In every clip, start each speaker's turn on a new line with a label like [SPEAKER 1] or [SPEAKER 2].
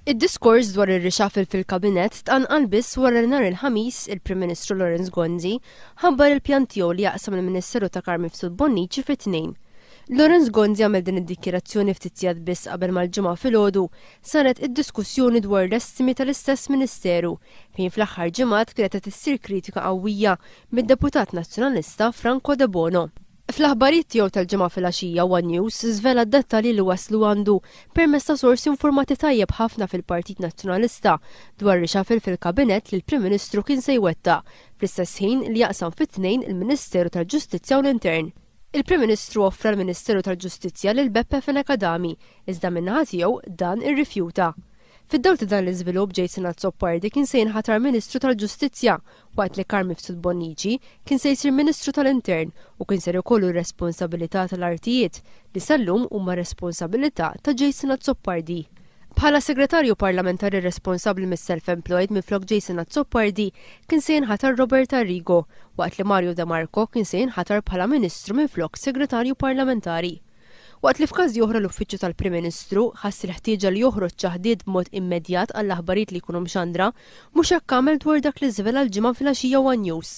[SPEAKER 1] Id-diskors dwar ir-reshuffle fil-Kabinett tqanqal biss wara li nhar il-Ħamis il-Prim Ministru Lawrence Gonzi ħabbar il-pjan tiegħu li jaqsam il-Ministeru ta' Carm Mifsud Bonnici fi tnejn. Lawrence Gonzi għamel din id-dikjarazzjoni ftit sigħat biss qabel mal-Ġimgħa filgħodu saret id-diskussjoni dwar l-estimi tal-istess Ministeru fejn fl-aħħar ġimgħat kienet qed issir kritika qawwija mid-Deputat Nazzjonalista Franco Debono. Fl-aħbarijiet tiegħu tal-Ġimgħa filgħaxija one News żvela d-dettalji li waslu għandu permezz ta' sorsi informati tajjeb ħafna fil-Partit Nazzjonalista dwar reshuffle fil-Kabinett li l-Prim Ministru kien se jwettaq fl-istess ħin li jaqsam fi tnejn il-Ministeru tal-Ġustizzja u l-Intern. Il-Prim Ministru offra l-Ministeru tal-Ġustizzja lil Beppe Fenech Adami iżda min-naħa tiegħu dan irrifjuta. Fid-dawl ta' dan l-iżvilupp Jason Azzopardi kien se jinħatar Ministru tal-Ġustizzja waqt li Carm Mifsud Bonnici kien se jsir Ministru tal-Intern u kien ser ikollu r-responsabilità tal-artijiet li sal-lum huma responsabilità ta' Jason Azzopardi. Bħala Segretarju Parlamentari responsabbli mis-Self-Employed minflok Jason Azzopardi kien se jinħatar Robert Arrigo waqt li Mario De Marco kien se jinħatar bħala Ministru minflok Segretarju Parlamentari. Waqt li f'każi oħra l-Uffiċċju tal-Prim Ministru ħass il-ħtieġa li joħroġ ċaħdiet b'mod immedjat għall-aħbarijiet li jkunu mxandra, mhux hekk għamel dwar dak li żvela l-Ġimgħa filgħaxija one News.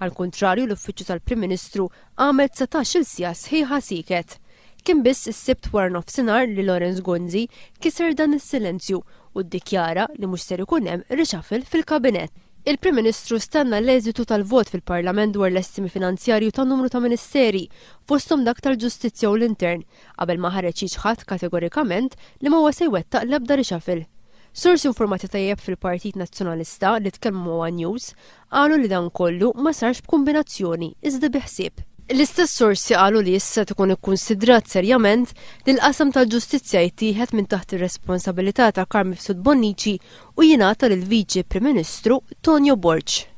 [SPEAKER 1] Għall-kuntrarju l-Uffiċċju tal-Prim Ministru għamel 19-il siegħa sħiħa sieket. Kien biss is-Sibt waranofsinhar li Lawrence Gonzi kiser dan is-silenzju u ddikjara li mhux ser ikun hemm reshuffle fil-Kabinett. Il-Prim Ministru stenna l-eżitu tal-vot fil-Parlament dwar l-estimi finanzjarju ta' numru ta' ministeri, fosthom dak tal-Ġustizzja u l-Intern, qabel ma ħareġ jiċħad kategorikament li ma huwa se jwettaq l-ebda reshuffle. Sorsi informati tajjeb fil-Partit Nazzjonalista li tkellmu ma' one News qalu li dan kollu ma sarx b'kumbinazzjoni iżda bi ħsieb. L-istess sorsi qalu li issa qed ikun ikkunsidrat serjament li l-qasam tal-ġustizzja jittieħed minn taħt ir-responsabilità ta' Carm Mifsud Bonnici u jingħata lill-Viċi Prim Ministru Tonio Borg.